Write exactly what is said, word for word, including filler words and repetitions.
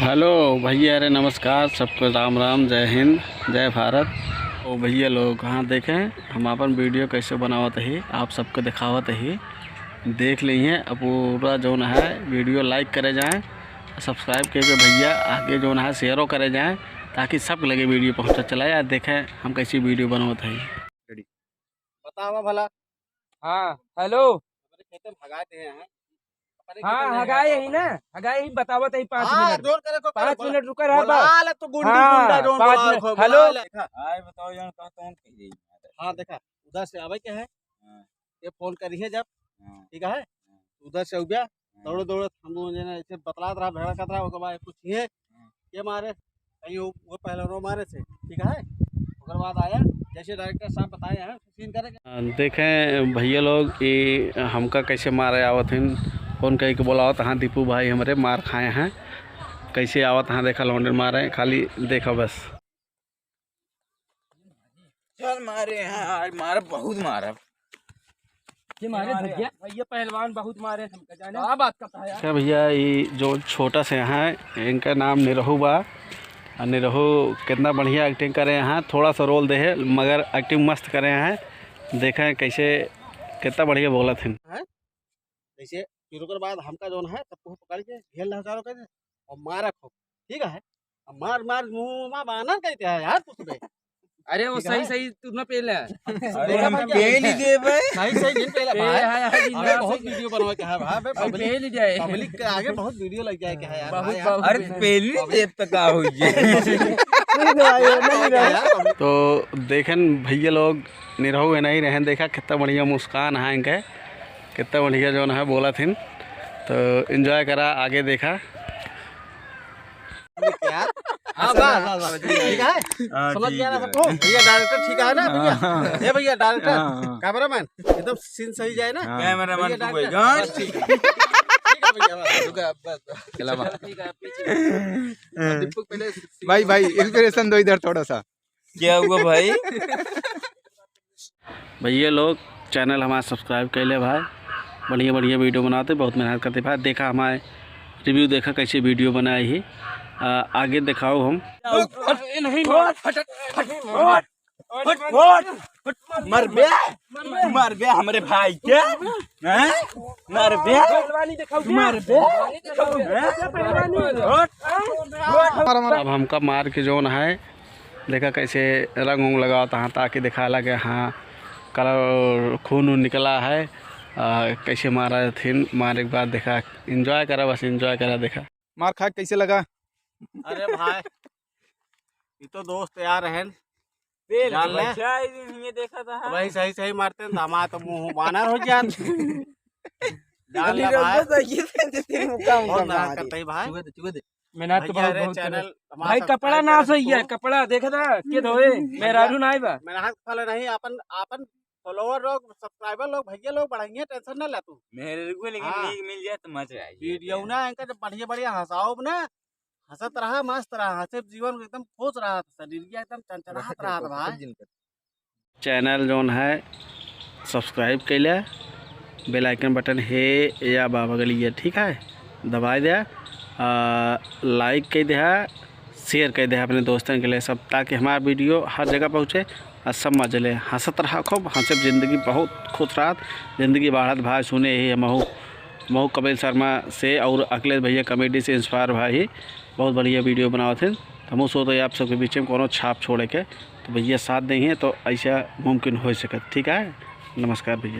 Hello भैया, अरे नमस्कार, सबको राम राम, जय हिंद, जय भारत। तो भैया लोग, हाँ देखें, हम आपन video कैसे बनावत ही, आप सबको दिखावत ही। देख लीजिए, अब पूरा जौन है video like करे जाएँ, subscribe करके भैया आगे जौन है shareओ करे जाएँ, ताकि सबके लगे video पहुँचत चला जाए। देखें हम कैसी video बनावत ही। बतावा भला। हाँ, hello। अपने खेते में हगाए दे हैं। अपने खेते हाँ, में हगाए हगाए ही ना, हगाए ही बतावत ही पाँच हाँ, मिनट। जोर करे को पाँच मिनट रुका रहा बा। बोला ले तो गुंडी हाँ, गुंडा जोन पाँच बोला मिनट। Hello। बोला ले। देखा। आए बताओ यार, कहाँ कौन कह रही है? हाँ, देखा, उधर से आवे के है। हाँ। ये phone करी है जब, हाँ। ठीक है? हाँ। उधर से उबिया, हाँ। दौड़ो दौड़ो, हम लोग जो है ना, ऐसे बतलात रहा, भड़कत रहा, ओकर बाद कुछ ये, हाँ। ये मारे, कहीं वो, वो पहलवानों मारे से, ठीक है? ओकर बाद आया, जैसे director साहब बताए हैं, scene करे के। अ, देखें भैया लोग, ये हमका कैसे मारे आवत हैं, phone कह के बोलावत, हाँ, दीपू भाई हमरे मार खाए हैं, कैसे आवत, हाँ, देखा लौंडे मारे, खाली देखा बस। चल मारे हैं, आज मारा, बहुत मारा। ये मारे मारे भैया। भैया पहलवान बहुत मारे हमका, जाने। का बात करता है यार? अच्छा भैया, ये जो छोटा से हैं, इनका नाम निरहू बा। और निरहू कितना बढ़िया acting करे हैं, थोड़ा सा role दे है, मगर acting मस्त करे हैं। देखें कैसे, कितना बढ़िया बोलत हैं। हैं? जैसे फिर ओकर बाद हमका जौन है, सबको पकड़ के घेर ले हजारों कर दे और मारा खूब, ठीक है? अब मार, मार, मुंह में बानर कहते हैं यार, कुछ बे। अरे, वो ठीक सही, है? सही, तू ना पहले। अरे, देखा हम भाई, पहले दे भाई। सही, सही, नहीं पहले ए, भाई। हाय, हाय, अबे, हाय, बहुत video बनवा के है भाई, अबे, अरे, public, पहले जाए। Public के आगे बहुत video लग जाए के है यार, बहुत, हाँ यार। बहुत अरे, video। पहले दे तो का हो जाए। नहीं, नहीं, नहीं, नहीं। यार, public। तो देखें भैया लोग, निरहू है नहीं रहें, देखा कितना बढ़िया मुस्कान है इनके, कितना बढ़िया जौन है बोलत हिन। तो enjoy करा, आगे देखा। यार। हाँ, बस, बस, बस। ठीक है? हाँ, समझ ठीक गया ना है। सबको? भैया director ठीक है ना भैया? हाँ, हाँ। ए भैया director, हाँ, हाँ। Cameraman, एकदम scene सही जाए ना? हाँ। Cameraman भैया तू director, भाई। बस ठीक है। ठीक है भैया, बस, रुका, बस, बस। चला बा। ठीक है, पीछे। हाँ। दीपक पहले भाई, भाई, inspiration दो इधर थोड़ा सा। क्या हुआ भाई? भैया लोग, channel हमारा subscribe कर ले भाई, बढ़िया बढ़िया video बनाते, बहुत मेहनत करते भाई। देखा हमारे review, देखा कैसे video बनाए ही। आ, आगे दिखाओ हम। हट, ए, नहीं, हट, हट, हट, हट, हट, हट, मर बे, मर बे हमरे भाई के, हैं? मर बे, पहलवानी दिखाओ, मर बे, पहलवानी दिखाओ, हैं? पहलवानी। हट, हट। अब हमका मार के जौन है, देखा कैसे रंग उंग लगावत हैं, ताकि दिखाला कि हाँ, colour, खून उन निकला है। आ, कैसे मारा थिन, मारे के बाद देखा, enjoy करा, बस enjoy करा, देखा। मार खा के कैसे लगा? अरे भाई, ये तो दोस्त यार हैं, तेल जान ले। बचा ही दिन ये देखा था। भाई सही, सही मारते हैं, दामाद तो मुंह बानर हो जात। जान ले अली भाई। रंगो तो ये से देते हैं, मुक्का, मुक्का बहुत मेहनत मारी। करते हैं भाई। चुए दे, चुए दे। मेहनत तो भैया बहुत, रे, बहुत channel करे। हमारा भाई, subscribe कपड़ा ना करे सही है, तू। कपड़ा देखे था, के धोए? भैया, मेहरारू ना आइबा। मेहनत फल नहीं, अपन, अपन follower लोग, subscriber लोग, भैया लोग बढ़ाइए, tension ना ले तू। मेहरारू को लेकिन हाँ। नीक मिल जाए तो मजा आई। Video ना इनका जब बढ़िया, बढ़िया हंसाओ ना, हंसत रहा, मस्त रहा, हंसे जीवन एकदम खुश रहा, शरीर के एकदम चनचनाहट रहा भाई। Channel जौन है subscribe कैले, bell icon button है या बा बगलिया, ठीक है, दबाए दे, आ, like कर दे, share कर दे अपने दोस्तन के लिए सब, ताकि हमारा video हर जगह पहुँचे। आ सब मजे ले, हंसत रहा खूब, हंसे जिंदगी बहुत खुश रहत, जिंदगी बढ़त भाई। सुने ही महू, महू कपिल शर्मा से और अखिलेश भैया comedy से inspire भाई ही बहुत बढ़िया video बनावत हैं। तो हमहू सोचते आप सबके बीच में कोनो छाप छोड़े के, तो भैया साथ देंगे तो ऐसा मुमकिन हो सकत। ठीक है, नमस्कार भैया।